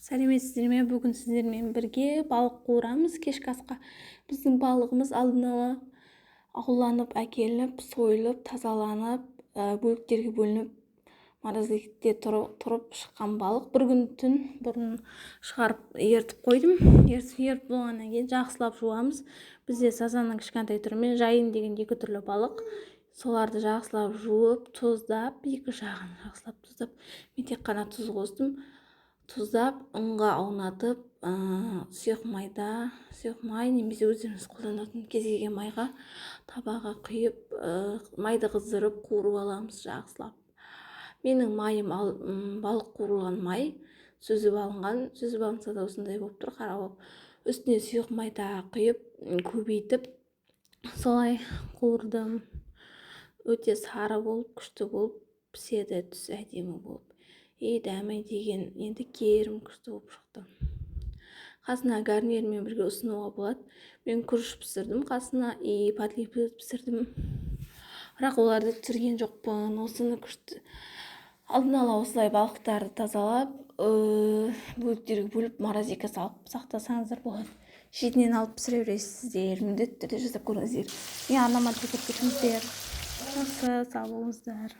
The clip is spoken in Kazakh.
Сәлеметсіздер ме? Бүгін сіздермен бірге балық қуырамыз кешкі асқа. Біздің балығымыз алдын ала ауланып әкелініп, сойылып, тазаланып, бөліктерге бөлініп, морозильникте тұрып шыққан балық. Бір күн түн бұрын шығарып, ерітіп қойдым. Ерітіп болғаннан кейін жақсылап жуамыз. Бізде сазанның кішкентай түрі мен жайын деген екі түрлі балық. Соларды жақсылап жуып, тұздап, екі жағын жақсылап тұздап, мен тек қана тұз қостым. Тұздап, ұнға аунатып, сұйық майда, сұйық май немесе өздеріңіз қолданатын кез келген майға, табаға құйып, майды қыздырып, қуырып аламыз жақсылап. Менің майым балық қуырылған май, сүзіп алынған. Сүзіп алынса да, осындай болып тұр, қара болып. Үстіне сұйық май тағы құйып, көбейтіп, солай қуырдым. Өте сары болып, күшті болып піседі, түсі әдемі болып и дәмі деген енді керім күшті болып шықты. Қасына гарнирмен бірге ұсынуға болады. Мен күріш пісірдім қасына и подлив пісірдім, бірақ оларды түсірген жоқпын. Осыны күшті алдын ала осылай балықтарды тазалап, бөліктерге бөліп, морозилка салып сақтасаңыздар болады. Шетінен алып пісіре бересіздер. Міндетті түрде жасап көріңіздер. Менің арнама тіркеліп кетіңіздер. Жақсы, сау болыңыздар.